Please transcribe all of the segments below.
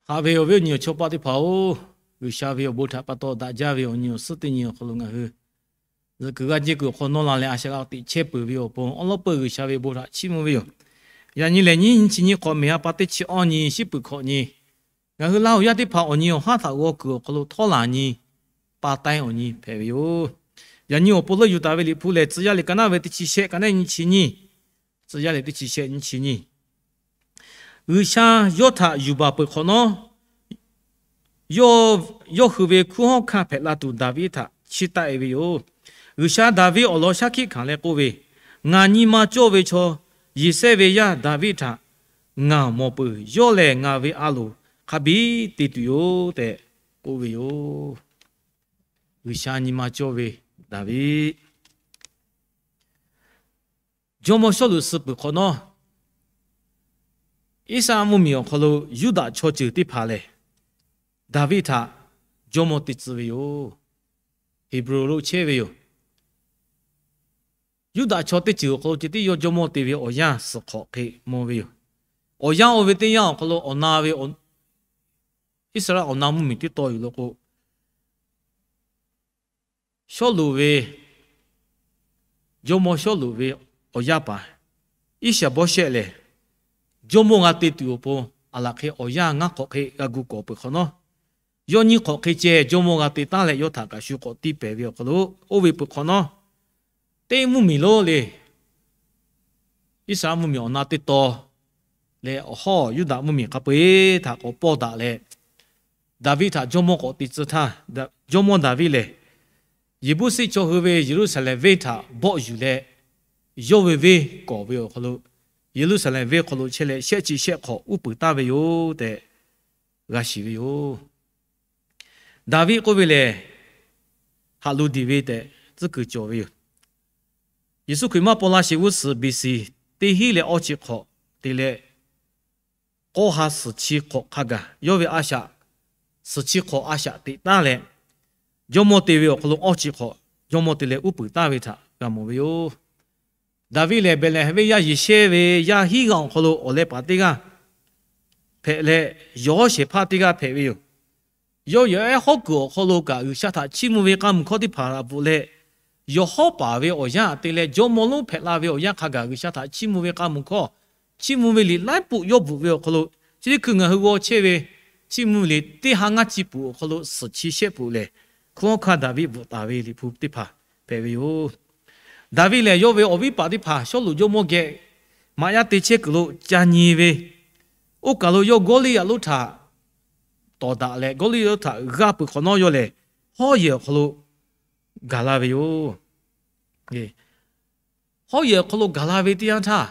Haꞈ ve awˬ viˉ awˬ nyi awˬ chawˇ paˆ teˇ hpaˍ-oˬ, G'uiˬsha ve awˬ bon htaꞈ pa taw daꞈ jaˇ ve awˬ nyi awˬ suhˉ teˇ nyi awˬ hk'aw lo ngaˬ hui zuhꞈ kuiˬ g'aˇ jehˇ kuiˬ awˬ hk'aw nawˇ la leh a shaꞈ g'a teꞈ chehˇ peuˬ ve awˬ pon awˉ lawˉ peuˬ G'uiˬsha ve bon htaꞈ chiˇ mvuh ve yoˬ. Yaꞈ nyi lehˬ nyiˇ nyiˇ chi nyiˇ hk'awꞈ meˍ ha pa teˇ chi awˇ nyi shiˉ peuˬ hkawꞈ nyi, ngaˬ hui Laˇ huˍ yaˇ teˇ hpaˍ awˬ nyi awˬ haˉ htaꞈ g'aw kuiˬ awˬ hk'aw lo htawˇ laˬ nyi pa taiˇ awˬ nyi hpehꞈ ve yoˬ. Yaꞈ nyi awˬ pon leuˆ yuˬ taˍ ve Liꞈ hpu lehˬ, Tcuh yaˇ lehˬ ka naˉ ve teˇ chi shehˆ, ka naˉ nyi chi nyiˇ, Tcuh yaˇ lehˬ teˇ chi shehˆ nyiˇ chi nyiˇ. G'uiˬsha yawˇ htaꞈ yuˬ baˬ peuˬ hk'awꞈ nawˉ, yawˇ hui ve hkunˉ hawˉ hkanˇ hpehꞈ la tuˬ Daˍviˆ htaꞈ chiˇ taˆ e ve yoˬ. G'uiˬsha Daˍviˆ awˬ lawn shaˉ hkiˆ hkanˍ leh k'oˆ ve, Ngaˬ nyi ma cawˇ ve chaw Yeˍsehˇ ve yaˇ Daˍviˆ htaꞈ ngaˬ mawˬ peuˬ. Yawˇ lehˬ ngaˬ ve a loˍ hk'a biˇ te tuˬ yoˬ tehꞈ k'oˆ ve yoˬ. G'uiˬsha nyi ma cawˇ ve Daˍviˆ. Jawˇmawˇ Sawˉluꞈ suh peuˬ hk'awꞈ nawˉ, Iˉsaˍreˍlaˆ mvuhˇmiˬ awˬ hk'aw lo Yuˇdaꞈ chaw ceuˬ teˇ hpaˍ lehˬ, Daˍviˆ htaꞈ jawˇmawˇ te tcuh ve yoˬ. Heˍbronˍ lo chehˇ ve yoˬ. Yuˇdaꞈ chaw teˇ ceuˬ awˬ hk'aw lo ceh tiˉ yawˇ jawˇmawˇ te ve awˬ yanˇ suhˍ hk'awꞈ hk'e mawˬ ve yoˬ. Awˬ yanˇ oˇ ve teˇ yanˇ awˬ hk'aw lo awˬ na ve Iˉsaˍreˍlaˆ awˬ na mvuhˇmiˬ teˇ taw yuˬ lo k'o, Sawˉluꞈ ve, jawˇmawˇ Sawˉluꞈ ve awˬ yaˇ paˍ Iˉsaˍbawˇshehˆ lehˬ, jawˇmawˇ g'a te tuˬ awˬ pon aˬ laˬ hk'e awˬ yanˇ ngaˇ hk'awꞈ hk'e g'a gu kawˍ peuˬ hk'awꞈ nawˉ, yawˇ nyiˇ hk'awꞈ hk'e ceh jawˇmawˇ g'a te taˉ leh yawˇ htaꞈ kaꞈ shu k'awꞈ tiˇ pehˍ ve awˬ hk'aw lo oˇ ve peuˬ hk'awꞈ nawˉ, teˇ mvuhˇmiˬ lonˉ le, Iˉsaˍreˍlaˆ mvuhˇmiˬ awˬ na teˇ taw leh awˬ hawˉ Yuˇdaꞈ mvuhˇmiˬ hk'a peu-eˬ htaꞈ k'awꞈ pawˇ daꞈ leh, Daˍviˆ htaꞈ jawˇmawˇ k'awꞈ te tcuh htaˇ, jawˇmawˇ Daˍviˆ lehˬ, Yeˍbuˇsuˆ chaw hui ve Yeˍruˆsaˍlehnˍ venˇ htaꞈ bawˆ yuˬ leh, yawˇ ve venˇ kawˍ ve awˬ hk'aw lo, Yeˍruˆsaˍlehnˍ venˇ hk'aw lo chehˇ leh shehˆ chi shehˆ hk'awꞈ uˉ peunˍ taˍ ve yoˬ tehꞈ g'a shiˍ ve yoˬ. Daˍviˆ k'oˆ ve lehˬ, haꞈ lo diˬ ve tehꞈ tcuhˉ kuiˬ cawˬ ve yoˬ. Yeˍsuˆ Hkriꞈ maˇ paw la sheˍ g'uˇ suhˍ B C teˇ hinˉ leh awˇ chi hk'awꞈ te leh, k'awˇ ha suhˍ chi hk'awꞈ hk'a gaˬ yawˇ ve a shaꞈ, suhˍ chi hk'awꞈ a shaꞈ teꞈ taˉ leh, jawˇmawˇ te ve awˬ hk'aw lo awˇ chi hk'awꞈ jawˇmawˇ te leh uˉ peunˍ taˍ ve htaꞈ g'a mawˬ ve yoˬ. Daˍviˆ lehˬ, Behˍlehˍhehnˍ venˇ yaˇ Yeˍsehˇ ve yaˇ hiˉ g'aˇ awˬ hk'aw lo awˬ leh paˍ teˇ g'aˇ hpehꞈ leh, yawˬ hawˉ shehˍ hpaˇ teˇ g'aˇ hpehꞈ ve yoˬ. Yawˇ yawˬ ehˉ hawˉ kuiˬ awˬ hk'aw lo kaꞈ G'uiˬsha htaꞈ chiˇ mvuh ve k'a muiˬ hkawˇ teˇ hpaˍ htaꞈ bvuhꞈ leh, yawˬ hawˉ paˍ ve awˬ yanˇ te leh jawˇmawˇ lonˉ hpehꞈ la ve awˬ yanˇ hk'a gaˬ G'uiˬsha htaꞈ chiˇ mvuh ve k'a muiˬ hkawˇ, chiˇ mvuh ve liꞈ laiˉ peuˬ yawˇ bvuhꞈ ve awˬ hk'aw lo, chi teˇ hkui ngaˬ hui g'aw chehˇ ve chiˇ mvuh ve liꞈ teˇ ha ngaˇ chi peuˬ awˬ hk'aw lo suhˍ chi shehˆ peuˬ lehˬ, hkunˉ hawˉ hkanˇ Daˍviˆ bvuhꞈ taˍ ve liꞈ hpu teˇ hpaˍ hpehꞈ ve yoˬ. Daˍviˆ lehˬ, yawˇ ve awˬ viˉ paˍ teˇ hpaˍ Sawˉluꞈ jawˇmawˇ geh maꞈ yaˇ te chehˇ kuiˬ lo ca nyi ve, oˇ kaˬ lo yawˇ Gawˇliˇyaꞈ lonˉ htaꞈ tawˍ daꞈ leh, Gawˇliˇyaꞈ lonˉ htaꞈ g'aˇ peuˬ hk'awꞈ nawˉ yawˇ lehˬ, hawˉ yehˬ awˬ hk'aw lo gaˬ la ve yoˬ. Hawˉ yehˬ awˬ hk'aw lo gaˬ la ve teˇ yanˇ htaˇ,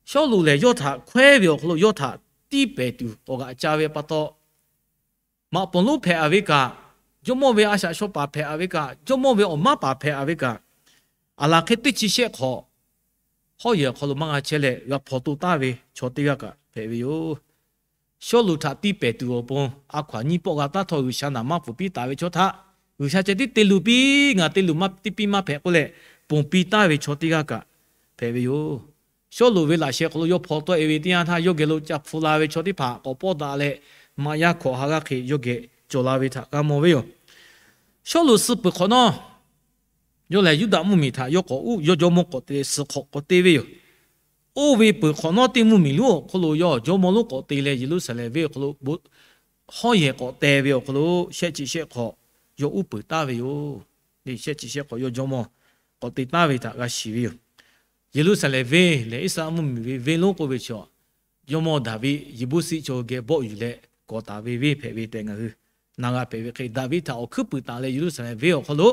Sawˉluꞈ lehˬ yawˇ htaꞈ hkawehˉ ve awˬ hk'aw lo yawˇ htaꞈ tiˇ pehˍ tuˬ k'awꞈ g'aꞈ ca ve pa taw, maꞈ pawˍ lonˉ hpehꞈ a ve kaꞈ, jawˇmawˇ ve a shaꞈ shaw paˍ hpehꞈ a ve kaꞈ, jawˇmawˇ ve awˬ maˉ paˍ hpehꞈ a ve kaꞈ, aˬ laˬ hk'e teˇ chi shehˆ hk'awꞈ hawˉ yehˬ awˬ hk'aw lo maˇ g'a chehˇ leh g'a hpaw toˇ taˍ ve chaw teˇ g'aˇ kaꞈ hpehꞈ ve yoˬ. Sawˉluꞈ htaꞈ tiˇ pehˍ tuˬ awˬ pon a hkaw aˬ nyiˇ pawˆ g'a taˉ htawˇ, G'uiˬsha naˍ maˇ ponˬ piˇ taˍ ve chaw htaꞈ G'uiˬsha ceh tiˉ te luˬ piˇ, ngaˬ te luˬ maˇ piˇ maˇ hpehꞈ k'oˆ leh, ponˬ piˇ taˍ ve chaw teˇ g'aˇ kaꞈ hpehꞈ ve yoˬ. Sawˉluꞈ ve laꞈ sheh hk'aw lo yawˇ hpaw tawˆ e ve teˇ yanˇ htaˇ, yawˇ geh lo ca hpu la ve chaw teˇ hpaˍ k'awꞈ pawˆ daꞈ leh, maꞈ yaˇ hkawꞈ ha g'aˇ hk'e yawˇ geh cawˬ la ve htaꞈ g'a mawˬ ve yoˬ. Sawˉluꞈ suh peuˬ hk'awꞈ nawˉ, yawˇ lehˬ Yuˇdaꞈ mvuhˇmiˬ htaꞈ yawˇ k'awꞈ uˉ, yawˇ jawˇmawˇ k'awꞈ te leh suhˍ hk'awꞈ k'awꞈ te ve yoˬ. Oˇ ve peuˬ hk'awꞈ nawˉ teˇ mvuhˇmiˬ lonˉ awˬ hk'aw lo yawˇ jawˇmawˇ lonˉ k'awꞈ te leh Yeˍruˆsaˍlehnˍ venˇ awˬ hk'aw lo hawˉ yehˬ k'awꞈ teh ve awˬ hk'aw lo shehˆ chi shehˆ hk'awꞈ yawˇ uˉ peunˍ taˍ ve yoˬ. Shehˆ chi shehˆ hk'awꞈ yawˇ jawˇmawˇ k'awꞈ te taˍ ve htaꞈ g'a shiˍ ve yoˬ. Yeˍruˆsaˍlehnˍ venˇ lehˬ Iˉsaˍreˍlaˆ mvuhˇmiˬ ve venˇ lonˉ k'oˆ ve chaw, jawˇmawˇ Daˍviˆ Yeˍbuˇsuˆ chaw geh bawˆ yuˬ leh kawˍ taˍ ve venˇ hpehꞈ ve tehꞈ ngaˬ hui na g'a hpehꞈ ve hk'e, Daˍviˆ htaꞈ awˬ hkuiˉ puiˍ taˍ leh Yeˍruˆsaˍlehnˍ venˇ awˬ hk'aw lo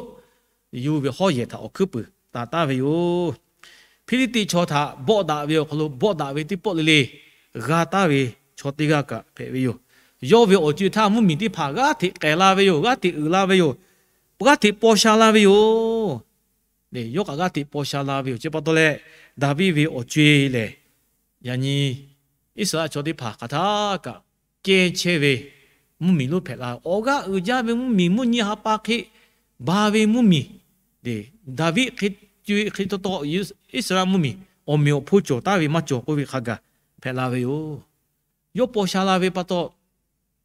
yuˬ ve hawˉ yehˬ htaꞈ awˬ hkuiˉ puiˍ taˍ taˍ ve yoˬ. Hpiˇliˇtiˆ chaw htaꞈ bawˆ daꞈ ve awˬ hk'aw lo bawˆ daꞈ ve teˇ pawˆ le le g'a taˍ ve chaw teˇ g'aˇ kaꞈ hpehꞈ ve yoˬ. Yawˇ ve awˬ co-e htaˇ mvuhˇmiˬ teˇ hpaˍ g'aˇ hteꞈ k'ehˬ la ve yoˬ. G'aˇ hteꞈ uiˍ la ve yoˬ. G'aˇ hteꞈ paw sha la ve yoˬ. Yawˇ kaꞈ g'aˇ hteꞈ paw sha la ve yoˬ. Chi pa taw leh, Daˍviˆ ve awˬ co-e lehˬ, yaꞈ nyi Iˉsaˍreˍlaˆ chaw teˇ hpaˍ hk'aˬ htaˇ kaꞈ kehˇ chehˇ ve mvuhˇmiˬ lonˉ hpehꞈ la ve, awˬ g'aˇ uiˍ jaˇ ve mvuhˇmiˬ, mvuhˇ nyi ha pa hk'e ba ve mvuhˇmiˬ, Daˍviˆ hk'e co-e hk'e taw taw Iˉsaˍreˍlaˆ mvuhˇmiˬ awˬ meꞈ awˬ hponˇ cawˬ taˍ ve maˇ cawˬ k'oˆ ve hk'a gaˬ hpehꞈ la ve yoˬ. Yawˇ paw sha la ve pa taw,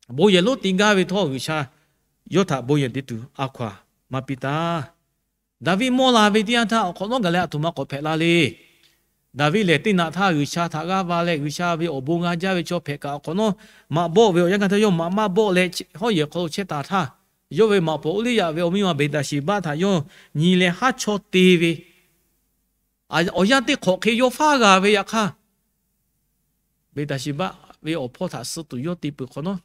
bon yehˬ lonˉ te gaˇ ve htawˇ, G'uiˬsha yawˇ htaꞈ bon yehˬ te tuˬ a hkaw-anˬ maˇ piˇ taˍ. Daˍviˆ mawˇ la ve teˇ yanˇ htaˇ, awˬ hk'awꞈ nawˉ gaˬ leh aˬ htoꞈ ma k'awꞈ hpehꞈ la le. Daˍviˆ lehˬ, teˇ naꞈ htaˇ G'uiˬsha htaꞈ g'aˇ va leh, G'uiˬsha ve awˬ bon g'a jaˇ ve chaw hpehꞈ kaꞈ, awˬ hk'awꞈ nawˉ maꞈ bawˆ ve awˬ yanˇ gaˇ htaˇ yawˇ maꞈ maˇ bawˆ leh, hawˉ yehˬ hk'aw lo chehˇ taˍ htaˇ, yawˇ ve maꞈ poˍ Uˇliˇyaꞈ ve awˬ miˇ ma Beˍtaˍsheˍbaˆ htaꞈ yawˇ nyi leh haˉ chawˇ te ve, awˬ yanˇ teˇ hk'awꞈ hk'e yawˇ faˉ g'a ve yaꞈ hk'aˇ, Beˍtaˍsheˍbaˆ ve awˬ hpawˇ htaꞈ suh tuˬ yawˇ te peuˬ hk'awꞈ nawˉ,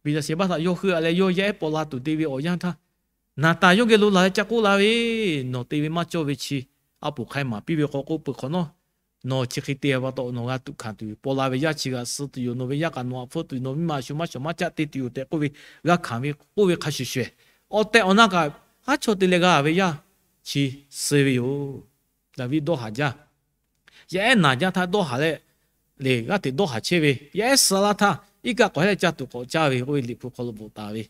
Beˍtaˍsheˍbaˆ htaꞈ yawˇ heuˆ-a leh yawˇ yaˇ ehˉ paw la tuˬ te ve awˬ yanˇ htaˇ, Naˍtanˍ yawˇ geh lo laˬ leh ca k'oˆ la ve, Nawˬ te ve maˇ cawˇ ve chi a poˍ hk'ai maˍ piˇ ve k'awꞈ k'oˆ peuˬ hk'awꞈ nawˉ, nawˬ chi hk'e te-a pa taw nawˬ g'a tuꞈ hkanˍ tuˬ yoˬ. Paw la ve yaˇ chi g'a suh tuˬ yoˬ. Nawˬ ve yaˇ kaꞈ nawˬ htaꞈ hpfuhˆ tuˬ yoˬ. Nawˬ miˇ ma a shu maˇ shawˍ maˇ caˆ te tuˬ yoˬ tehꞈ k'oˆ ve g'a hkanˍ ve k'oˆ ve hk'a shuˍ shuˍ, awˬ tehˬ awˬ na kaꞈ haˉ chawˇ te leh g'a ve yaˇ chi suh ve yoˬ. Daˍviˆ dawˇ haˍ jaˇ. Yaˇ ehˉ naˬ jaˇ htaˇ dawˇ haˍ leh, lehˬ g'aˇ hteꞈ dawˇ haˍ chehˇ ve, yaˇ ehˉ suh laˇ htaˇ iˉ kaˆ k'awꞈ hehˉ leh ca tuˬ k'awꞈ caˇ ve k'oˆ ve Liꞈ hpu hk'aw lo bvuhꞈ taˍ ve,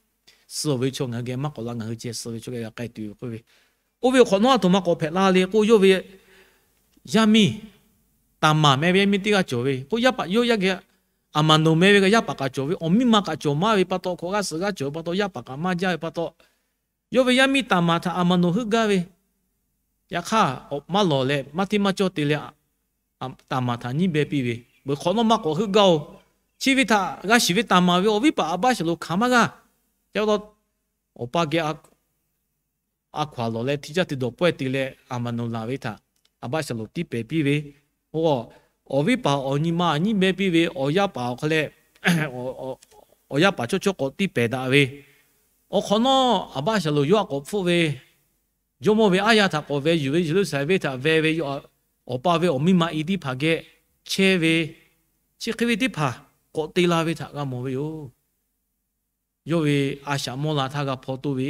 suh-oˬ ve chaw ngaˬ hui geh maˇ k'awꞈ la, ngaˬ hui ceh suh ve chaw geh g'a k'ai tuˬ yoˬ k'oˆ ve, oˇ ve awˬ hk'awꞈ nawˉ a htoꞈ ma k'awꞈ hpehꞈ la le k'o, yawˇ ve yaˇ miˇ Taˍmaˍ meh ve yaˇ miˇ teˇ g'aˇ cawˬ ve k'o, yaˇ paˍ yawˇ yaˇ geh Aˍmaˍnoˍ meh ve kaꞈ yaˇ paˍ kaꞈ cawˬ ve, awˬ miˇ ma kaꞈ cawˬ maˇ ve pa taw, hk'awꞈ g'aˇ suh g'aˇ cawˬ ve pa taw, yaˇ paˍ kaꞈ maˇ jaˇ ve pa taw, yawˇ ve yaˇ miˇ Taˍmaˍ htaꞈ Aˍmaˍnoˍ heuˆ gaˇ ve, yaꞈ hk'aˇ maˇ lawˬ leh maˇ hteˇ maˇ cawˇ te leh Taˍmaˍ htaꞈ nyiˉ beh piˇ ve, Peuˬ hk'awꞈ nawˉ maˇ k'awꞈ heuˆ gaˇ-oˬ. Chi ve htaꞈ g'a shiˍ ve Taˍmaˍ ve awˬ viˉ paˍ Aˍbaˆshaˍlonˍ hkanˍ maˇ g'a. Ca pa taw, awˬ pa geh a hkaw-anˬ lawˬ leh hti caˇ te dawˬ pawehˇ te leh Aˍmaˍnoˍ laˬ ve htaꞈ Aˍbaˆshaˍlonˍ tiˇ pehˍ piˇ ve, awˬ viˉ paˍ awˬ nyi ma nyiˉ beh piˇ ve, awˬ yaˇ paˍ awˬ hk'aw leh awˬ yaˇ paˍ chawˇ chawˇ k'awꞈ tiˇ pehˍ daꞈ ve, awˬ hk'awꞈ nawˉ Aˍbaˆshaˍlonˍ yawˇ a k'awꞈ hpfuhˆ ve, jawˇmawˇ ve aˉ yaˇ htaꞈ k'awꞈ veh yuˬ ve, Yeˍruˆsaˍlehnˍ venˇ htaꞈ veh ve, awˬ pa ve awˬ miˇ ma i teˇ hpaˍ geh chehˇ ve, chi hk'e ve teˇ hpaˍ k'awꞈ te la ve htaꞈ g'a mawˬ ve yoˬ. Yawˇ ve a shaꞈ mawˇ la htaˇ g'a hpaw toˇ ve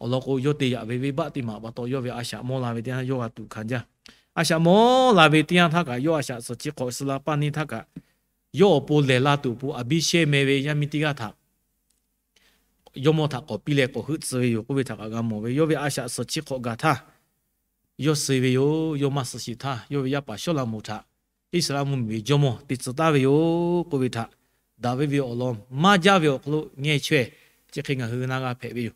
awˬ lawn k'o, yawˇ te yaꞈ ve venˇbaˆ teˇ maˬ pa taw yawˇ ve a shaꞈ mawˇ la ve teˇ yanˇ yawˇ g'a tuꞈ hkanˍ jaˇ. A shaꞈ mawˇ la ve teˇ yanˇ htaˇ kaꞈ, yawˇ a shaꞈ suhˍ chi hk'awꞈ suh la paˇ neˇ htaˇ kaꞈ, yawˇ awˬ pon lehˬ la tuˬ awˬ pon Aˍbiˇshehˇ meh ve yaˇ miˇ teˇ g'aˇ htaꞈ jawˇmawˇ htaꞈ k'awꞈ piˇ leh k'awꞈ heuˆ tcuh ve yoˬ k'oˆ ve htaꞈ kaꞈ g'a mawˬ ve. Yawˇ ve a shaꞈ suhˍ chi hk'awꞈ gaˬ htaˇ, yawˇ suh ve yoˬ. Yawˇ maˇ suh shiˍ htaˇ, yawˇ ve yaˇ paˍ Sawˉlaꞈmonˍ htaꞈ Iˉsaˍreˍlaˆ mvuhˇmiˬ ve jawˇmawˇ te tcuh taˍ ve yoˬ k'oˆ ve htaꞈ, Daˍviˆ ve awˬ lawn maˇ jaˇ ve awˬ hk'aw lo ngeh chaweh, chi hk'e ngaˬ hui na g'a hpehꞈ ve yoˬ.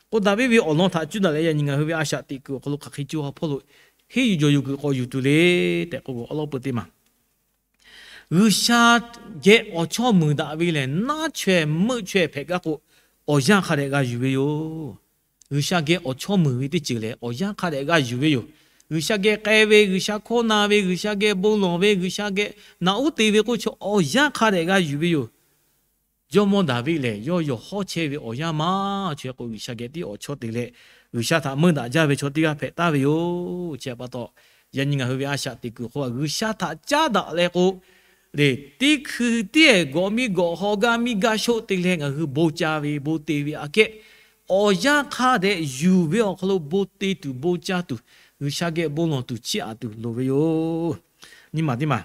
K'o, Daˍviˆ ve awˬ lawn htaꞈ cuˇ daꞈ leh yaꞈ nyi ngaˬ hui ve a shaꞈ teꞈ kuiˬ awˬ hk'aw lo hk'aˬ hk'e co ha hpawˇ lo henˇ yuˬ jawˬ yuˬ kuiˬ k'awꞈ yuˬ tuˬ le tehꞈ k'oˆ k'o, awˉ lawˉ peu teˇ maˬ G'uiˬsha geh awˬ chawˇ muiˬ daꞈ ve lehˬ, naˉ chaweh meuˆ chaweh hpehꞈ gaˇ k'o, awˬ yanˇ hk'a dehꞈ g'a yuˬ ve yoˬ. G'uiˬsha geh awˬ chawˇ muiˬ ve teˇ ceuˬ lehˬ, awˬ yanˇ hk'a dehꞈ g'a yuˬ ve yoˬ. G'uiˬsha geh k'ai ve, G'uiˬsha hkawˇ na ve, G'uiˬsha geh bon lawˬ ve, G'uiˬsha geh naꞈ uˉ te ve k'oˆ chaw, awˬ yanˇ hk'a dehꞈ g'a yuˬ ve yoˬ. Jawˇmawˇ Daˍviˆ lehˬ, yawˇ yawˬ hawˉ chehˇ ve awˬ yanˇ maˇ chaweh k'o, G'uiˬsha geh tiˉ awˬ chawˇ te leh, G'uiˬsha htaꞈ meuˇ daꞈ jaˇ ve chaw teˇ g'aˇ hpehꞈ taˍ ve yoˬ. Chi pa taw, yaꞈ nyi ngaˬ hui ve a shaꞈ teꞈ kuiˬ hk'oˆ G'uiˬsha htaꞈ caˉ daꞈ leh k'o, lehˬ teˇ hkui tiˉ gawꞈ miˇ gawꞈ haw gaˇ miˇ gaˇ shoˆ te leh ngaˬ hui bon ca ve bon te ve aꞈ kehˉ, awˬ yanˇ hk'a dehꞈ yuˬ ve awˬ hk'aw lo bon te tuˬ bon ca tuˬ, G'uiˬsha geh bon lawˬ tuˬ chiˇ aꞈ tuˬ loˍ ve yoˬ. Nyi maˬ teˇ maˬ,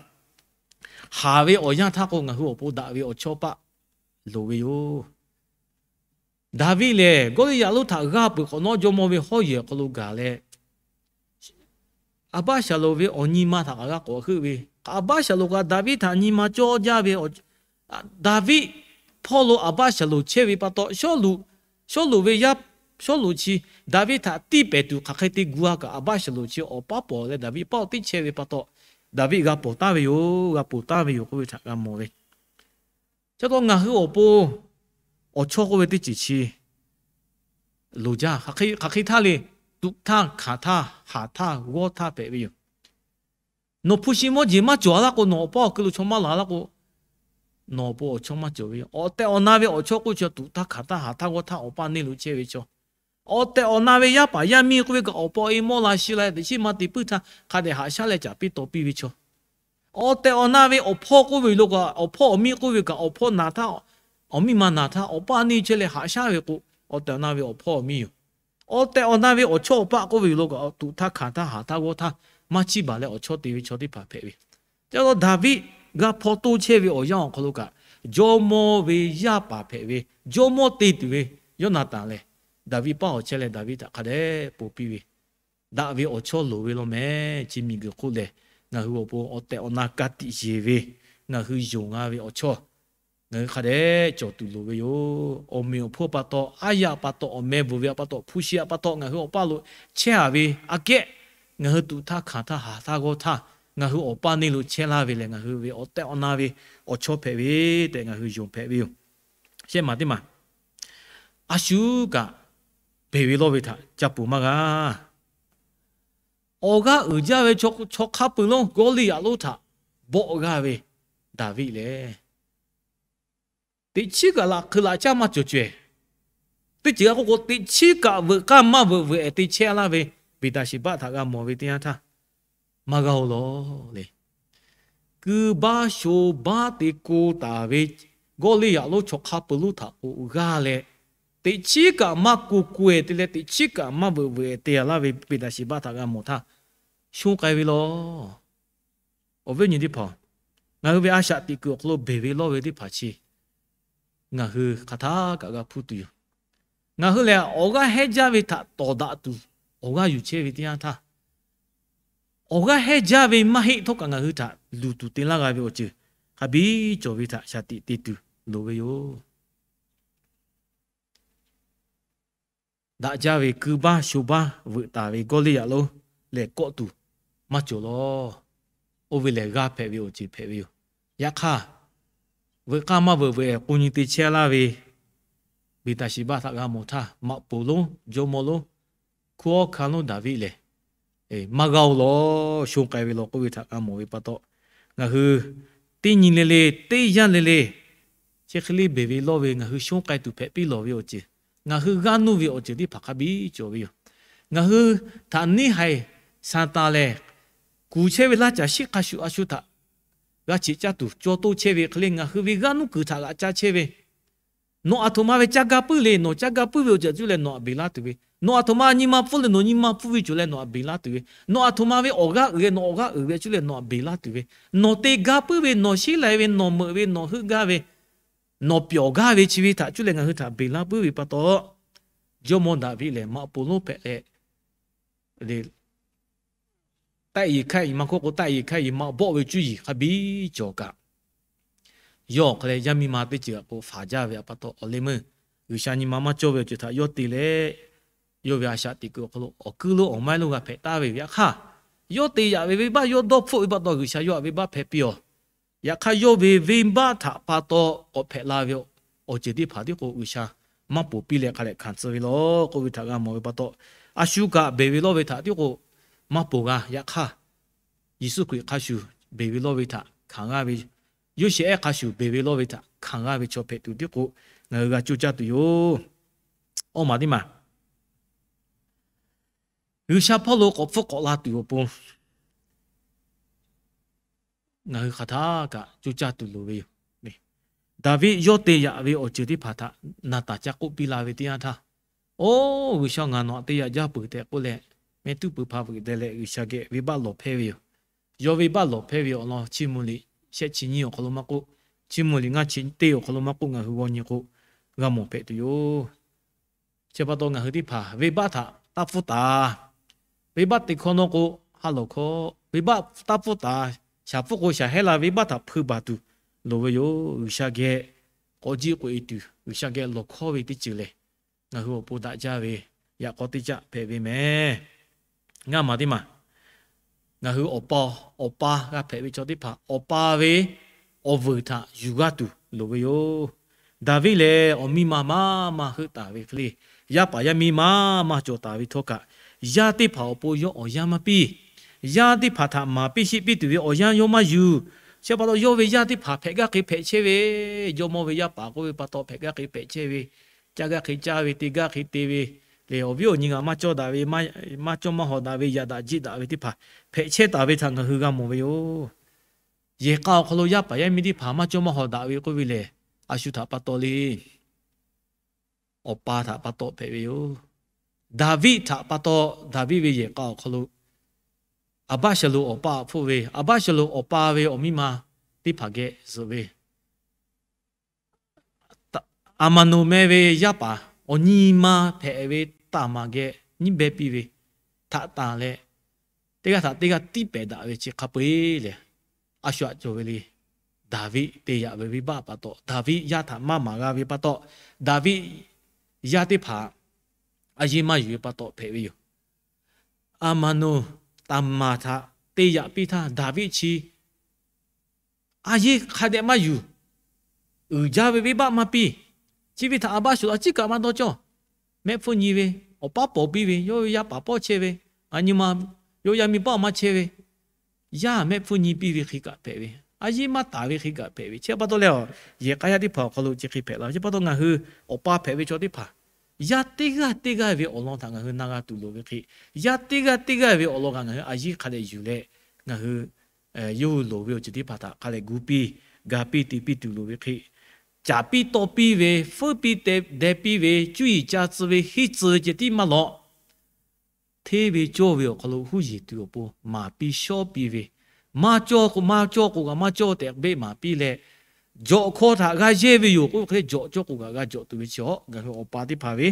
haˍ ve awˬ yanˇ htaˇ k'o, ngaˬ hui awˬ pon daꞈ ve awˬ chawˇ paˆ loˍ ve yoˬ. Daˍviˆ lehˬ, Gawˇliˇyaꞈ lonˉ htaꞈ g'aˇ peuˬ hk'awꞈ nawˉ, jawˇmawˇ ve hawˉ yehˬ awˬ hk'aw lo gaˬ leh, Aˍbaˆshaˍlonˍ ve awˬ nyi ma htaꞈ kaꞈ g'a k'awꞈ heuˆ ve, Aˍbaˆshaˍlonˍ kaꞈ Daˍviˆ htaꞈ nyi ma cawˇ jaˇ ve, Daˍviˆ hpawˇ lo Aˍbaˆshaˍlonˍ chehˇ ve pa taw, Sawˉluꞈ, Sawˉluꞈ ve yaˇ, Sawˉluꞈ chi Daˍviˆ htaꞈ tiˇ pehˍ tuˬ hk'aˬ hk'e te gu-a kaꞈ, Aˍbaˆshaˍlonˍ chi awˬ paˉ pawˍ leh Daˍviˆ paˉ awˬ tiˉ chehˇ ve pa taw, Daˍviˆ g'a pawˍ taˍ ve yoˬ, g'a pawˍ taˍ ve yoˬ k'oˆ ve htaꞈ g'a mawˬ ve. Chi pa taw ngaˬ hui awˬ pon awˬ chawˇ k'oˆ ve teˇ ceuˬ chi loˍ jaˇ. Hk'aˬ hk'e htaˇ le, tuꞈ htaˇ, hkanˍ htaˇ, haˍ htaˇ, g'awˇ htaˇ hpehꞈ ve yoˬ. Nawˬ hpu shi mawˇ jeˬ maˇ cawˬ laˇ k'o, nawˬ awˬ paˇ awˬ keu lo chaw maˇ laˬ laˇ k'o, nawˬ awˬ pon awˬ chawˇ maˇ cawˬ ve yoˬ. Awˬ tehˬ awˬ na ve awˬ chawˇ k'oˆ chi tuꞈ htaˇ, hkanˍ htaˇ, haˍ htaˇ, g'awˇ htaˇ awˬ paˇ neˇ lo chehˇ ve chaw, awˬ tehˬ awˬ na ve yaˇ paˍ yaˇ miˇ k'oˆ ve kaꞈ, awˬ pa awˬ e mawˇ la shi la teꞈ chiˉ maˇ te puiˉ htaˇ hk'a dehꞈ haꞈ shaˉ leh caˍ piˇ taw piˇ ve chaw, awˬ tehˬ awˬ na ve awˬ hpawˇ k'oˆ ve yoˬ lo kaꞈ, awˬ hpawˇ awˬ miˇ k'oˆ ve kaꞈ, awˬ hpawˇ naˬ htaˇ, awˬ miˇ ma naˬ htaˇ awˬ paˇ neˇ chehˇ leh haꞈ shaˉ ve k'o, awˬ tehˬ awˬ na ve awˬ hpawˇ awˬ miˇ yoˬ. Awˬ tehˬ awˬ na ve awˬ chawˇ awˬ paˆ k'oˆ ve yoˬ lo kaꞈ, tuꞈ htaˇ, hkanˍ htaˇ, haˍ htaˇ, g'awˇ htaˇ maˇ chiˇ baˬ leh awˬ chawˇ te ve chaw teˇ hpaˍ hpehꞈ ve. Ca taw Daˍviˆ g'a hpaw toˇ chehˇ ve awˬ yanˇ awˬ hk'aw lo kaꞈ, jawˇmawˇ ve yaˇ paˍ hpehꞈ ve, jawˇmawˇ te tuˬ ve Yawˇnaˍtanˍ lehˬ, Daˍviˆ paˉ awˬ chehˇ leh Daˍviˆ htaꞈ hk'a dehꞈ ponˬ piˇ ve, daꞈ ve awˬ chawˇ loˍ ve law meh. Chi miˬguiˬ hk'oˆ lehˬ, ngaˬ hui awˬ pon awˬ tehˬ awˬ na ka tiꞈ yeˬ ve, ngaˬ hui yonˍ g'a ve awˬ chawˇ ngaˬ hui hk'a dehꞈ cawˬ tuˬ loˍ ve yoˬ. Awˬ meꞈ awˬ hponˇ pa taw, aˉ yaˇ pa taw, awˬ meh bvuhˬ ve pa taw, hpu shi pa taw, ngaˬ hui awˬ paˇ lo chehˇ a ve aꞈ kehˉ, ngaˬ hui tuꞈ htaˇ hkanˍ htaˇ haˍ htaˇ g'awˇ htaˇ, ngaˬ hui awˬ paˇ neˇ lo chehˇ laˇ ve lehˬ, ngaˬ hui ve awˬ tehꞈ awˬ na ve awˬ chawˇ hpehꞈ ve tehꞈ ngaˬ hui yonˍ hpehꞈ ve yoˬ. Shehˆ maˬ teˇ maˬ, a shu kaꞈ beˬ ve lawˇ ve htaꞈ ca ponˬ maˇ g'a. Awˬ g'aˇ uiˍ jaˇ ve chaw hk'a peuˬ lonˉ Gawˇliˇyaꞈ lonˉ htaꞈ bawˆ g'aˇ ve Daˍviˆ lehˬ, teꞈ chiˉ kaꞈ laꞈ hk'eu laꞈ caˉ maˇ cawˬ cawehˬ. Teˇ ceuˬ g'a k'oˆ k'o, teꞈ chiˉ kaꞈ veuꞈ k'aˇ maˇ veuꞈ veuꞈ ehˍ te chehˇ laˇ ve Beˍtaˍsheˍbaˆ htaꞈ g'a mawˬ ve teˇ yanˇ htaˇ, maˇ g'a-oˬ lawˬ le. Ku baˇ sho baˇ te ko taˍ ve Gawˇliˇyaꞈ lonˉ chaw hk'a peuˬ lonˉ htaꞈ k'oꞈ g'aˇ leh, teꞈ chiˉ kaꞈ maˇ ko ko ehˍ te leh, teꞈ chiˉ kaꞈ maˇ veuꞈ veuꞈ ehˍ te a laˇ ve Beˍtaˍsheˍbaˆ htaꞈ g'a mawˬ htaˇ, shonˇ k'ai ve lawˬ. Awˬ viˉ awˬ nyi teˇ hpaˍ, ngaˬ hui ve a shaꞈ teꞈ kuiˬ awˬ hk'aw lo beˬ ve lawˇ ve teˇ hpaˍ chi, ngaˬ hui hk'aˬ htaˇ kaꞈ g'a hpuˇ tuˬ yoˬ. Ngaˬ hui lehˬ, awˬ g'aˇ hehnˇ jaˇ ve htaꞈ tawˍ daꞈ tuˬ awˬ g'aˇ yuˬ chehˇ ve teˇ yanˇ htaˇ, awˬ g'aˇ hehnˇ jaˇ ve maˇ heˆ htawˇ kaꞈ ngaˬ hui htaꞈ luˬ tuˬ te laˇ g'a ve awˬ ceuˬ hk'a biˇ cawˬ ve htaꞈ shaˍ tiꞈ te tuˬ loˍ ve yoˬ. Daꞈ jaˇ ve ku baˇ sho baˇ veuꞈ taˍ ve Gawˇliˇyaꞈ lonˉ lehˬ, kawˆ tuˬ maˇ cawˬ lawˬ. Oˇ ve lehˬ, g'aˇ hpehꞈ ve awˬ ceuˬ hpehꞈ ve yoˬ. Yaꞈ hk'aˇ, veuꞈ k'aˇ maˇ veuꞈ veuꞈ ehˍ k'o nyi te chehˇ laˇ ve Beˍtaˍsheˍbaˆ htaꞈ g'a mawˬ htaˇ, maꞈ poˍ lonˉ, jawˇmawˇ lonˉ, hkunˉ hawˉ hkanˇ lonˉ Daˍviˆ lehˬ, maˇ g'a-oˬ lawˬ, shonˇ k'ai ve lawˬ k'oˆ ve htaꞈ g'a mawˬ ve pa taw, ngaˬ hui teˇ nyi le le, teˇ yanˇ le le, chi hk'e le beˬ ve lawˇ ve ngaˬ hui shonˇ k'ai tuˬ hpehꞈ piˇ lawˬ ve awˬ ceuˬ, ngaˬ hui g'aˇ nuˇ ve awˬ ceuˬ teˇ hpaˍ hk'a biˇ cawˬ ve yoˬ. Ngaˬ hui htaꞈ neˇ haiˬ Saˍtanˍ lehˬ, kuˬ chehˇ ve laˇ caˬ shiˉ hk'a shuˍ a shu htaꞈ g'a cheꞈ caˇ tuˬ caw toˇ chehˇ ve hk'e le, ngaˬ hui ve g'aˇ nuˇ kuiˬ htaꞈ g'aꞈ caˇ chehˇ ve, nawˬ aˬ htoꞈ ma ve caˇ gaˇ puiˉ le, nawˬ caˇ gaˇ puiˉ ve awˬ ceuˬ cuˇ leh nawˬ htaꞈ beˬ laˇ tuˬ ve, nawˬ aˬ htoꞈ ma nyi ma pfuhˇ le, nawˬ nyi ma pfuhˇ ve cawˬ leh nawˬ htaꞈ beˬ laˇ tuˬ ve, nawˬ aˬ htoꞈ ma ve awˬ g'aˇ uiˍ leh nawˬ awˬ g'aˇ uiˍ ve cuˇ leh nawˬ htaꞈ beˬ laˇ tuˬ ve, nawˬ te gaˇ puiˉ ve, nawˬ sheˉ lai ve, nawˬ meuꞈ ve, nawˬ heuˆ gaˇ ve, nawˬ pyawˬ gaˇ ve chi ve htaꞈ cuˇ leh ngaˬ hui htaꞈ beˬ laˇ puiˉ ve pa taw, jawˇmawˇ Daˍviˆ lehˬ maꞈ poˍ lonˉ hpehꞈ leh, le, taˆ yeˬ hkaˆ yeˬ maˇ k'oˆ k'o, taˆ yeˬ hkaˆ yeˬ maˇ bawˆ ve cuˇ yiˍ hk'a biˇ cawˬ kaꞈ, yawˇ awˬ hk'aw leh yaˇ miˇ ma teˇ ceuˬ aꞈ k'o faˍ jaˇ ve pa taw, awˬ leh meuˇ G'uiˬsha nyi ma maˇ cawˇ ve awˬ ceuˬ htaꞈ yawˇ te leh, yawˇ ve a shaꞈ teꞈ kuiˬ awˬ hk'aw lo awˬ kuiˉ lonˉ awˬ maiˉ lonˉ g'a hpehꞈ taˍ ve yaꞈ hk'aˇ, yawˇ te yaꞈ ve venˇbaˆ yawˇ dawˇ hpfuhˆ ve pa taw, G'uiˬsha yawˇ htaꞈ venˇbaˆ hpehˇ piˇ-oˬ. Yaꞈ hk'aˇ, yawˇ ve venˇbaˆ htaꞈ pa taw k'awꞈ hpehꞈ la ve awˬ ceuˬ teˇ hpaˍ tiˉ k'o, G'uiˬsha maˇ poˬ piˇ leh hk'a dehꞈ hkanˍ tcuh ve lawˬ k'oˆ ve htaꞈ g'a mawˬ ve pa taw, a shu kaꞈ beˬ ve lawˇ ve htaꞈ tiˉ k'o maˇ poˬ g'a. Yaꞈ hk'aˇ, Yeˍsuˆ Hkriꞈ hk'a shuˍ beˬ ve lawˇ ve htaꞈ hkanˍ g'aˇ ve, Yoˇsehꞈ ehˉ hk'a shuˍ beˬ ve lawˇ ve htaꞈ hkanˍ g'aˇ ve chaw hpehꞈ tuˬ tiˉ k'o, ngaˬ hui g'a coˇ caˇ tuˬ yoˬ. Awˇ maˬ teˇ maˬ, G'uiˬsha hpawˇ lo k'awꞈ hpfuhˇ k'awꞈ la tuˬ awˬ pon ngaˬ hui hk'aˬ htaˇ kaꞈ coˇ caˇ tuˬ loˍ ve yoˬ. Daˍviˆ yawˇ te yaꞈ ve awˬ ceuˬ teˇ hpaˍ htaꞈ Naˍtanˍ ca k'oˆ piˇ la ve teˇ yanˇ htaˇ, Oˇ G'uiˬsha, ngaˬ nawˬ htaꞈ te yaꞈ jaˇ peuˬ tehꞈ k'oˆ leh, mehˆ tuˉ peuˬ hpa veuꞈ deh leh G'uiˬsha geh venˇbaˆ lawˬ hpehˇ ve yoˬ. Yawˇ venˇbaˆ lawˬ hpehˇ ve awˬ lawn chiˇ mvuh liꞈ shehˆ chi nyiˇ awˬ hk'aw lo maˇ k'oˆ, chiˇ mvuh liꞈ ngaˇ chi teˇ awˬ hk'aw lo maˇ k'oˆ, ngaˬ hui g'aw nyi k'o, g'a mawˬ hpehꞈ tuˬ yoˬ. Chi pa taw ngaˬ hui teˇ hpaˍ venˇbaˆ htaꞈ taˇ pfuhˇ taˍ. Venˇbaˆ te hkawˇ nawˉ k'o, ha lawˬ hkawˇ, venˇbaˆ taˇ pfuhˇ taˍ. Shaˍ pfuhˇ k'o shaˍ hehˉ la, venˇbaˆ htaꞈ hpui baˬ tuˬ loˍ ve yoˬ. G'uiˬsha geh k'awꞈ jiˆ k'oꞈ e tuˬ, G'uiˬsha geh lawˬ hkawˇ ve teˇ ceuˬ lehˬ, ngaˬ hui awˬ pon daꞈ jaˇ ve yaꞈ k'aw teˇ caˆ hpehꞈ ve mehˍ. Ngaˇ maˬ teˇ maˬ, ngaˬ hui awˬ pa, awˬ pa g'a hpehꞈ ve chaw teˇ hpaˍ awˬ pa ve awˬ vuiˬ htaꞈ yuˬ g'aˇ tuˬ loˍ ve yoˬ. Daˍviˆ lehˬ, awˬ miˇ ma maˇ maˇ heuˆ taˍ ve hk'e le, yaˇ paˍ yaˇ miˇ maˇ maˇ cawˬ taˍ ve htawˇ kaꞈ, yaˇ teˇ hpaˍ awˬ pon yawˇ awˬ yanˇ maˇ piˇ. Yaˇ teˇ hpaˍ htaꞈ maˍ piˇ sheˆ piˇ tuˬ ve awˬ yanˇ yawˇ maˇ yuˬ. Chi pa taw yawˇ ve yaˇ teˇ hpaˍ hpehꞈ gaˇ hk'e hpehꞈ chehˇ ve, jawˇmawˇ ve yaˇ paˍ k'oˆ ve pa taw hpehꞈ gaˇ hk'e hpehꞈ chehˇ ve, caˇ gaˇ hk'e caˇ ve, te gaˇ hk'e te ve, lehˬ awˬ viˉ awˬ nyi ngaˬ maˇ cawˇ daꞈ ve, maˇ cawˇ maˇ hawˍ daꞈ ve, yaꞈ daꞈ jiˆ daꞈ ve teˇ hpaˍ hpehꞈ chehˇ taˍ ve htaꞈ ngaˬ hui g'a mawˬ ve yoˬ. Yehˬ k'a awˬ hk'aw lo yaˇ paˍ yaˇ miˇ teˇ hpaˍ maˇ cawˇ maˇ hawˍ daꞈ ve k'oˆ ve lehˬ, a shu htaꞈ pa taw le. Awˬ pa htaꞈ pa taw hpehꞈ ve yoˬ. Daˍviˆ htaꞈ pa taw, Daˍviˆ ve yehˬ k'a awˬ hk'aw lo Aˍbaˆshaˍlonˍ awˬ pa hpfuhˆ ve, Aˍbaˆshaˍlonˍ awˬ pa ve awˬ miˇ ma teˇ hpaˍ geh zuhꞈ ve, Aˍmaˍnoˍmeh ve yaˇ paˍ awˬ nyi ma hpehꞈ ve Taˍmaˍ geh nyiˉ beh piˇ ve, htaꞈ tanˬ leh, teˇ g'aˇ htaꞈ teˇ g'aˇ tiˇ pehˍ daꞈ ve chi hk'a peu-eˬ lehˬ, a shu aꞈ cawˬ ve le. Daˍviˆ te yaꞈ ve venˇbaˆ pa taw, Daˍviˆ yaˇ htaꞈ maˇ maˍ g'a ve pa taw, Daˍviˆ yaˇ teˇ hpaˍ a yeˇ maˇ yuˬ ve pa taw hpehꞈ ve yoˬ. Aˍmaˍnoˍ Taˍmaˍ htaꞈ te yaꞈ piˇ htaˇ, Daˍviˆ chi a yeˇ hk'a dehꞈ maˇ yuˬ. Uiˍ jaˇ ve venˇbaˆ maˇ piˇ. Chi ve htaꞈ a baˆ shuˍ a ciˉ kaꞈ maˇ dawˇ cawˇ. Mehˆ hpfuhˇ nyi ve, awˬ paˉ pawˍ piˇ ve, yawˇ ve yaˇ paˍ pawˇ chehˇ ve, a nyi ma, yawˇ yaˇ miˇ paˆ maˇ chehˇ ve, yaˇ mehˆ hpfuhˇ nyi piˇ ve hk'e kaꞈ hpehꞈ ve, a yeˇ maˇ taˍ ve hk'e kaꞈ hpehꞈ ve. Chi pa taw leh, yehˬ k'a yaˇ teˇ hpaˍ awˬ hk'aw lo chi hk'e hpehꞈ la. Chi pa taw ngaˬ hui awˬ pa hpehꞈ ve chaw teˇ hpaˍ, yaˇ teˇ g'aˇ teˇ g'aˇ ve awˬ lawn htaꞈ ngaˬ hui na g'a tuˬ loˍ ve hk'e, yaˇ teˇ g'aˇ teˇ g'aˇ ve awˬ lawn kaꞈ ngaˬ hui a yeˇ hk'a dehꞈ yuˬ leh, ngaˬ hui yawˇ hui loˍ ve awˬ ceuˬ teˇ hpaˍ htaꞈ hk'a dehꞈ gu piˇ, ga piˇ, te piˇ tuˬ loˍ ve hk'e, caˍ piˇ taw piˇ ve, feuˉ piˇ deh piˇ ve, cuˇ yiˍ ca tcuh ve, henˇ tcuh ve ceh tiˉ maˇ lawꞈ. Hteˇ ve cawˇ ve awˬ hk'aw lo huˉ yeˬ tuˬ awˬ pon maˍ piˇ shawˉ piˇ ve, maˇ cawˇ k'o, maˇ cawˇ k'o kaꞈ maˇ cawˇ tehꞈ beˆ maˍ piˇ leh, jawꞈ hkawˇ htaꞈ g'a yehˇ ve yoˬ k'oˆ ve hk'e le, jawꞈ cawˇ k'o kaꞈ g'a jawꞈ tuˬ ve chi awˬ ngaˬ hui awˬ pa teˇ hpaˍ ve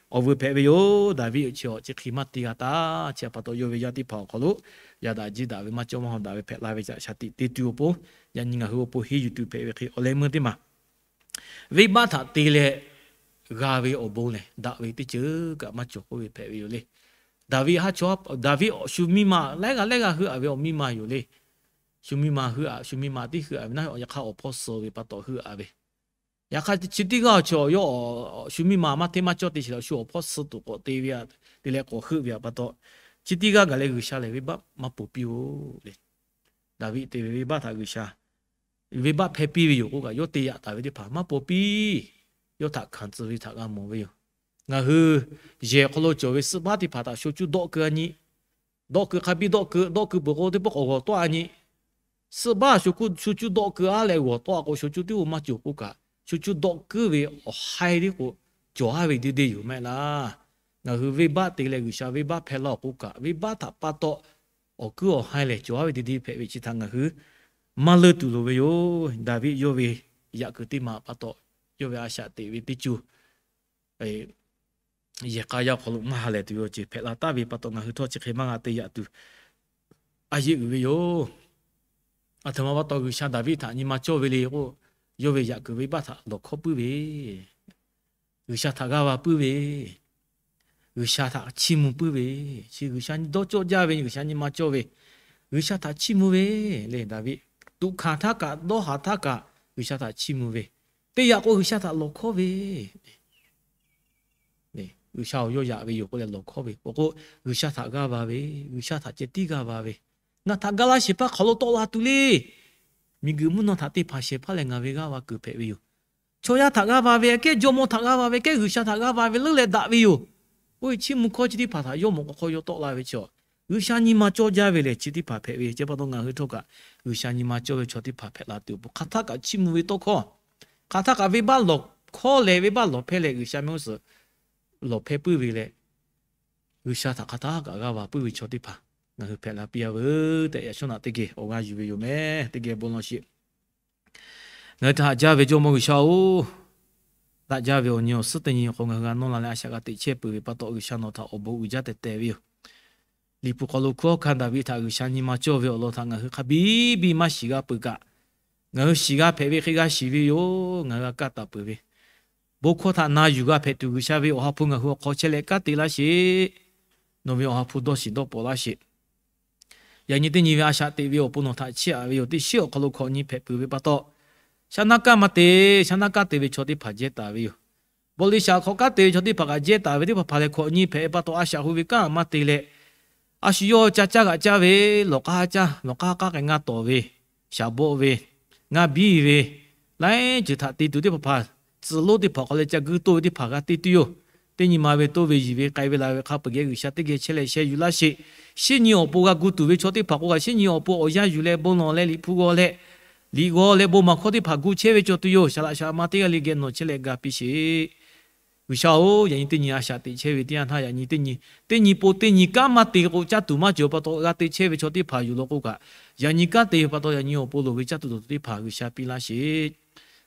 awˬ vuiˬ hpehꞈ ve yoˬ. Daˍviˆ chi awˬ chi hk'e maˇ te g'a taˇ. Chi pa taw yawˇ ve yaˇ teˇ hpaˍ awˬ hk'aw lo yaꞈ daꞈ jiˇ daꞈ ve maˇ cawˇ maˇ haw daꞈ ve hpehꞈ la ve caꞈ shaˍ tiꞈ te tuˬ awˬ pon, yaꞈ nyi ngaˬ hui awˬ pon henˇ yuˬ tuˬ hpehꞈ ve hk'e, awˬ leh meuˇ teˇ maˬ venˇbaˆ htaꞈ te leh g'a ve awˬ bon lehˬ, daꞈ ve teˇ ceuˬ kaꞈ maˇ cawˬ k'oˆ ve hpehꞈ ve yoˬ le. Daˍviˆ haˉ chaw, Daˍviˆ shu miˇ ma laiˉ g'aˇ laiˉ g'aˇ heuˆ aꞈ ve awˬ miˇ ma yoˬ le. Shu miˇ ma heuˆ aꞈ, shu miˇ ma tiˉ heuˆ aꞈ ve naˉ, yaꞈ hk'aˇ awˬ hpawˇ suh ve pa taw heuˆ aꞈ ve. Yaꞈ hk'aˇ chi teˇ g'aˇ awˬ chaw yawˇ shu miˇ ma maˇ hteˇ maˇ cawˇ te sheˍ leh, shu awˬ hpawˇ suh tuˬ k'awꞈ te ve aꞈ te leh k'awꞈ heuˆ ve aꞈ pa taw, chi teˇ g'aˇ gaˬ leh G'uiˬsha lehˬ venˇbaˆ maˇ ponˬ piˇ-oˬ le. Daˍviˆ te ve venˇbaˆ htaꞈ G'uiˬsha venˇbaˆ hpehˇ piˇ ve yoˬ k'oˆ kaꞈ, yawˇ te yaꞈ taˍ ve teˇ hpaˍ maˇ ponˬ piˇ. Yawˇ htaꞈ hkanˍ tcuh ve htaꞈ g'a mawˬ ve yoˬ. Ngaˬ hui yehˬ hk'aw lo cawˬ ve suhˆ baˆ teˇ hpaˍ htaꞈ sho cuˇ dawˆ keu a nyi. Dawˆ keu hk'a biˇ dawˆ keu, dawˆ keu peuˬ k'o teˇ pawˆ k'awꞈ g'awˬ tawˆ a nyi. Suhˆ baˆ sho cuˇ dawˆ keu a leh g'awˬ tawˆ a k'o, sho cuˇ tiˉ maˇ cawˬ k'oˆ kaꞈ, sho cuˇ dawˆ keu ve awˬ haiˇ tiˉ k'o cawˬ a ve deˇ deˇ yoˬ mehˆ laˇ. Ngaˬ hui venˇbaˆ te leh G'uiˬsha venˇbaˆ hpehˇ laˇ-oˬ k'oˆ kaꞈ, venˇbaˆ htaꞈ pa taw awˬ kuiˉ awˬ haiˇ lehˬ cawˬ a ve deˇ deˇ hpehꞈ ve chi htaꞈ ngaˬ hui maˇ leunˇ tuˬ loˍ ve yoˬ. Daˍviˆ yawˇ ve yaꞈ kuiˬ teˇ maˬ pa taw, yawˇ ve a shaꞈ teꞈ ve teˇ co yehˬ k'a yaˇ awˬ hk'aw lo maˇ ha lehˬ tuˬ ve awˬ ceuˬ hpehꞈ la taˍ ve pa taw, ngaˬ hui htawˇ chi hk'e maˇ g'a te yaꞈ tuˬ a yeˇ uiˍ ve yoˬ. Aˬ htoꞈ ma pa taw G'uiˬsha Daˍviˆ htaꞈ nyi ma cawˇ ve le k'o, yawˇ ve yaꞈ kuiˬ venˇbaˆ htaꞈ lawˬ hkawˇ puiˉ ve, G'uiˬsha htaꞈ g'aˇ va puiˉ ve, G'uiˬsha htaꞈ chiˇ mvuh puiˉ ve, chi G'uiˬsha dawˇ cawˇ jaˇ ve, G'uiˬsha nyi ma cawˇ ve, G'uiˬsha htaꞈ chiˇ mvuh ve le. Daˍviˆ tuꞈ hkanˍ htaˇ kaꞈ, dawˇ haˍ htaˇ kaꞈ G'uiˬsha htaꞈ chiˇ mvuh ve, teˇ yaꞈ k'o G'uiˬsha htaꞈ lawˬ hkawˇ ve G'uiˬsha-oˬ, yawˇ yaꞈ ve yoˬ k'oˆ leh lawˬ hkawˇ ve k'o k'o, G'uiˬsha htaꞈ g'aˇ va ve, G'uiˬsha htaꞈ ceh tiˉ g'aˇ va ve, ngaˬ htaꞈ ga laˇ shehˍ hpaˇ hk'aˬ lo tawˆ la tuˬ le. Miˬguiˬ mvuhˇ naw htaꞈ te hpanˍ shehˍ hpaˇ lehˬ ngaˬ ve g'aˇ va kuiˬ hpehꞈ ve yoˬ. Chaw yaˇ htaꞈ g'aˇ va ve aꞈ kehˉ, jawˇmawˇ htaꞈ g'aˇ va ve aꞈ kehˉ, G'uiˬsha htaꞈ g'aˇ va ve leuˉ leh daꞈ ve yoˬ. Oˇ ve chiˇ mvuh hkawˇ chi teˇ hpaˍ htaꞈ yawˇ mawꞈ k'aw hk'aw yaw tawˆ la ve chaw, G'uiˬsha nyi ma cawˇ jaˇ ve lehˬ chi teˇ hpaˍ hpehꞈ ve. Chi pa taw ngaˬ hui htawˇ kaꞈ G'uiˬsha nyi ma cawˇ ve chaw teˇ hpaˍ hpehꞈ la tuˬ awˬ pon, hk'aˬ htaˇ kaꞈ chiˇ mvuh ve tawˇ hkawˇ, hk'aˬ htaˇ kaꞈ venˇbaˆ lawˬ hkawˇ leh venˇbaˆ lawˬ hpehˇ leh G'uiˬsha mehˆ g'uˇ suhˍ lawˬ hpehˇ puiˉ ve leh, G'uiˬsha htaꞈ hk'aˬ htaˇ kaꞈ g'aˇ va puiˉ ve chaw teˇ hpaˍ ngaˬ hui hpehꞈ la piˇ a veuˬ tehꞈ, yaꞈ shawˉ naꞈ teˇ geh awˬ g'aˇ yuˬ ve yoˬ mehˍ. Teˇ geh bon law sheˍ. Ngaˬ hui htaꞈ haꞈ jaˇ ve Jawˇmawˇ G'uiˬsha-oˬ, daꞈ jaˇ ve awˬ nyi awˬ suhˉ teˇ nyi awˬ hk'aw ngaˬ hui g'a nawˇ la leh a shaꞈ g'a teꞈ chehˇ peuˬ ve pa taw, G'uiˬsha nawˬ htaꞈ awˬ bon uiˍ jaˇ tehꞈ tehꞈ ve yoˬ. Liꞈ hpu hk'aw lo hkunˉ hawˉ hkanˇ Daˍviˆ htaꞈ G'uiˬsha nyi ma cawˇ ve awˬ lawn htaꞈ ngaˬ hui hk'a biˇ biˇ maˇ shiˍ g'a peuˬ kaꞈ, ngaˬ hui shiˍ g'a hpehꞈ ve hk'e g'a shiˍ ve yoˬ. Ngaˬ hui g'a kaˇ taˍ peuˬ ve bon hkawˇ htaꞈ na yuˬ g'a hpehꞈ tuˬ, G'uiˬsha ve Awˬ ha hpu ngaˬ hui awˬ hk'aw chehˇ leh kanˉ te laˇ sheˍ. Nawˬ ve Awˬ ha hpu dawˇ shiˍ dawˇ paw laˇ sheˍ. Yaꞈ nyi teˇ nyi ve a shaꞈ teꞈ ve awˬ pon nawˬ htaꞈ chiˇ aꞈ ve yoˬ. Teˇ shiˉ awˬ hk'aw lo hkawꞈ nyi hpehꞈ peuˬ ve pa taw, shaˉ naˉ kanˉ maˇ te, shaˉ naˉ kanˉ te ve chaw teˇ hpaˍ jehˇ taˍ ve yoˬ. Baw le shaꞈ hk'aw kanˉ te ve chaw teˇ hpaˍ kaꞈ jehˇ taˍ ve teˇ hpaˍ hpaˍ lehˬ, hkawꞈ nyi hpehꞈ ve pa taw a shaꞈ hu ve kanˉ maˇ te leh, a shu yawˇ ca caˇ g'aꞈ caˇ ve, lawˬ k'aˇ caˇ, lawˬ k'aˇ k'aˉ k'ai ngaˇ tawˍ ve, shaˍ bawˆ ve, ngaˇ biˇ ve, laiˉ ceuˬ htaꞈ te tuˬ teˇ hpaˍ hpaˍ, tcuhˍ lonˉ teˇ hpaˍ hk'aw leh ca guiˇ toˇ ve teˇ hpaˍ g'a te tuˬ yoˬ. Teˇ nyi ma ve toˇ ve yiˬ ve k'ai ve la ve hk'a peu-eˬ geh G'uiˬsha teˇ geh chehˇ leh sheh yuˬ laˇ sheˍ. Shinˉ nyi awˬ pon g'a gu tuˬ ve chaw teˇ hpaˍ k'o kaꞈ, shinˉ nyi awˬ pon awˬ yanˇ yuˬ leh bon lawˬ leh liꞈ hpu g'aw leh, liꞈ g'aw leh bon maˍ hkawˇ teˇ hpaˍ gu chehˇ ve cawˬ tuˬ yoˬ. Shaˍ laꞈ shaˍ ma teˇ g'aˇ le geh nawˬ chehˇ leh ga piˇ sheˍ. G'uiˬsha-oˬ, yaꞈ nyi teˇ nyi a shaꞈ teꞈ chehˇ ve teˇ yanˇ htaˇ, yaꞈ nyi teˇ nyi, teˇ nyi pon teˇ nyi kanˉ maˇ te k'o, caˇ tuˬ maˇ cawˬ pa taw g'a te chehˇ ve chaw teˇ hpaˍ yuˬ law k'o kaꞈ, yaꞈ nyi kanˉ te ve pa taw yaꞈ nyi awˬ pon loˍ ve caˇ tuˬ dawˬ tuˬ teˇ hpaˍ G'uiˬsha piˇ laˇ sheˍ.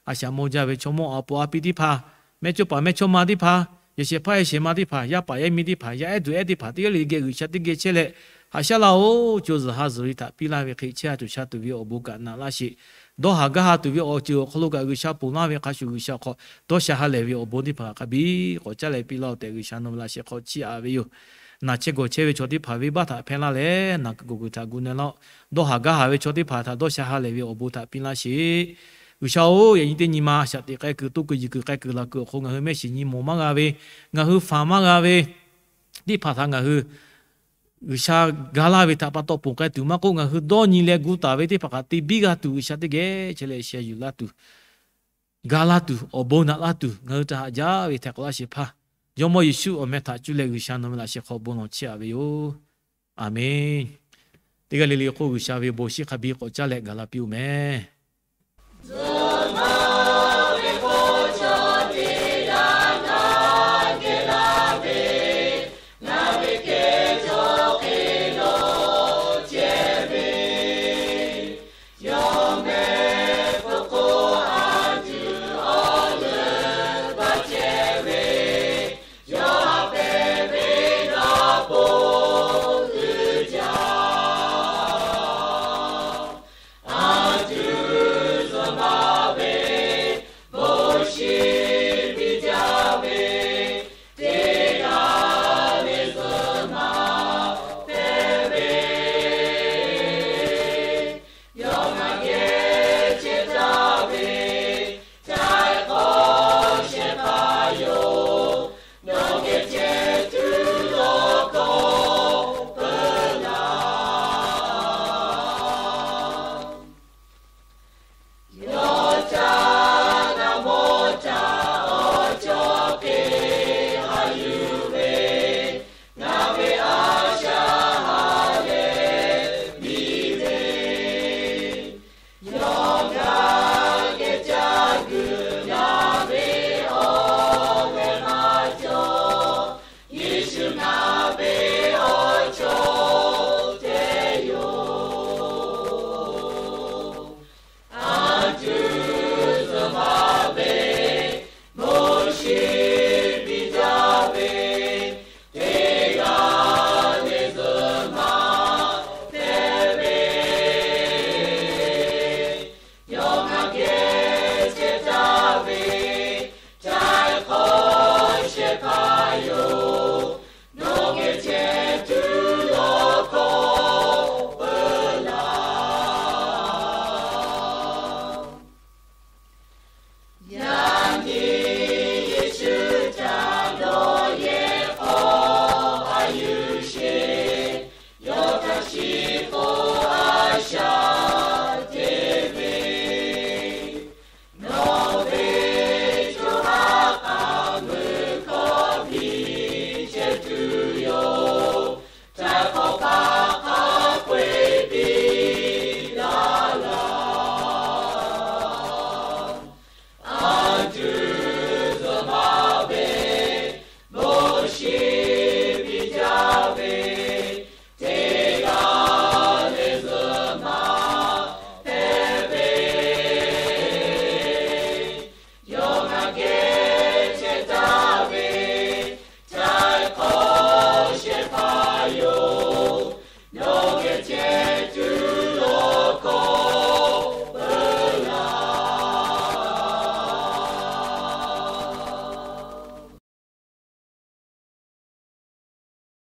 A shaꞈ mawˇ jaˇ ve chaw mawˇ a po a pi teˇ hpaˍ, mehˇchawˇ paˍ mehˇchawˇma teˇ hpaˍ, yehˬ shehˍ hpaˇ yehˬ shehˍ ma teˇ hpaˍ, yaˇ paˍ yaˇ miˇ teˇ hpaˍ, yaˇ ehˉ duˬ ehˉ teˇ hpaˍ teˇ g'aˇ le geh G'uiˬsha teˇ geh chehˇ leh, haꞈ shaˉ laˇ-oˬ, co zuhˬ ha zuhˬ ve htaꞈ piˇ laˇ ve hk'e chehˇ a tuˬ sha tuˬ ve awˬ bon kaꞈ naꞈ laˇ sheˍ. Dawˇ haˍ gaˇ ha tuˬ ve awˬ ceuˬ awˬ hk'aw lo kaꞈ G'uiˬsha ponˬ laˇ ve hk'a shuˍ, G'uiˬsha hk'aw dawˇ sha ha lehˬ ve awˬ bon teˇ hpaˍ hk'a biˇ k'awꞈ caˇ leh piˇ laˇ-oˬ tehꞈ, G'uiˬsha nawˬ ve laꞈ sheh hk'aw chiˇ aꞈ ve yoˬ. Naˬ chehˇ gawˬ chehˇ ve chaw teˇ hpaˍ venˇbaˆ htaꞈ hpehˇ laˇ leh, naˬ kuiˬ gawˬ kuiˬ htaꞈ gu na laˇ-oˆ. Dawˇ haˍ gaˇ ha ve chaw teˇ hpaˍ htaꞈ dawˇ sha ha lehˬ ve awˬ bon htaꞈ piˇ laˇ sheˍ. G'uiˬsha-oˬ, yaꞈ nyi teˇ nyi ma shaꞈ teꞈ k'ai kuiˬ, toˇ kuiˬ yiˬ kuiˬ k'ai kuiˬ laˬ kuiˬ awˬ hk'aw ngaˬ hui mehˆ shiˍ nyi mawˬ maˇ g'a ve, ngaˬ hui faˍ maˇ g'a ve teˇ hpaˍ htaꞈ ngaˬ hui G'uiˬsha ga laˇ ve htaꞈ pa taw ponˬ k'ai tuˬ maˇ k'oˆ, ngaˬ hui dawˇ nyi leh gu taˍ ve teˇ hpaˍ hk'aˬ te biˇ g'a tuˬ G'uiˬsha teˇ geh chehˇ leh sheh yuˬ laˇ tuˬ, ga laˇ tuˬ, awˬ bon naꞈ laˇ tuˬ ngaˬ hui htaꞈ haꞈ jaˇ ve htaiˍ k'awꞈ laˇ shehˍ hpaˇ, Jawˇmawˇ Yeˍsuˆ awˬ meh htaꞈ cuˇ leh G'uiˬsha nawˬ ve laꞈ sheh hk'aw bon lawˬ chiˇ aꞈ ve yoˬ. Aˍmenˍ. Teˇ g'aˇ le le k'o, G'uiˬsha ve bon shiˍ hk'a biˇ k'awꞈ caˇ leh gaˬ la piˇ-oˆ mehˍ.